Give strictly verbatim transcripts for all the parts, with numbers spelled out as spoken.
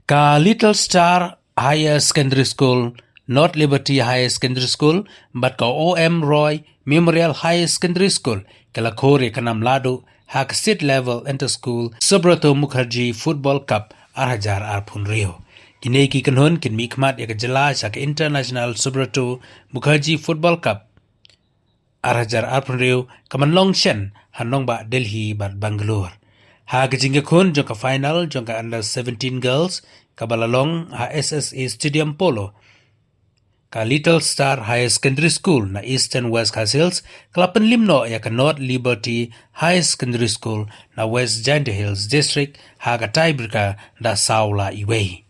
Ka Little Star Higher Secondary School, North Liberty Higher Secondary School bad ka O M Roy Memorial Higher Secondary School ka la khur ïa ka nam lahduh ha ka State Level Inter-School Subrata Mukherjee Football Cup ar hajar arphew hynriew. Kine ki kynhun kin mihkhmat ïa ka jylla sha ka International Subrata Mukherjee Football Cup ar hajar arphew hynriew ka ban long shen ha nongbah Delhi bad Bangalore. Ha ka jingïakhun jong ka final jong ka Under seventeen Girls ka ba la long ha S S A Stadium Polo, ka Little Star Higher Secondary School na Eastern West Khasi Hills ka la pynlim noh ïa ka North Liberty Higher Secondary School na West Jaintia Hills District ha ka tiebreaker da saw la iwei.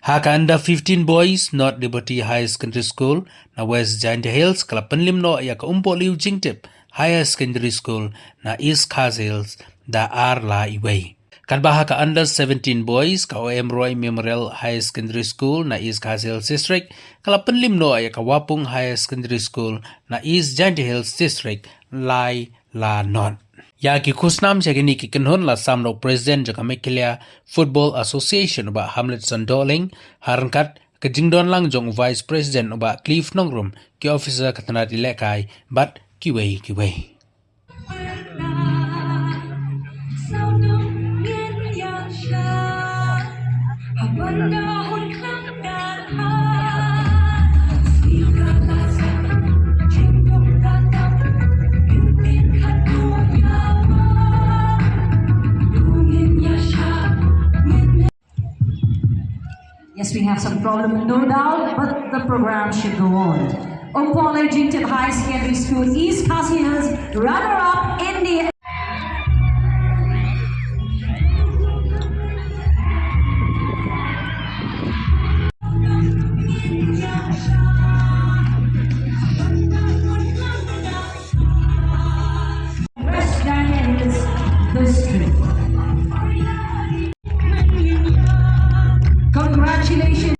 Ha ka Under fifteen Boys, North Liberty Higher Secondary School na West Jaintia Hills ka la pynlim noh ïa ka Umpohliew Jingtip Higher Secondary School na East Khasi Hills da ar la iwei. Katba ha ka Under seventeen Boys, ka O M Roy Memorial Higher Secondary School na East Khasi Hills District ka la pynlim noh ïa ka Wapung Higher Secondary School na East Jaintia Hills District lai la not. Ïa ki khusnam sha kine ki kynhun la sam da u President jong ka Meghalaya Football Association u Bah Hamletson Dohling, ha ryngkat ka jingdon lang jong u Vice President u Bah Cliff Nongrum, ki officer ka tnat ïalehkai bad kiwei kiwei. Yes, we have some problem, no doubt, but the program should go on. Umpohliew Jingtip High Secondary School, East Khasi Hills, runner-up in the West Jaintia Hills District. Congratulations.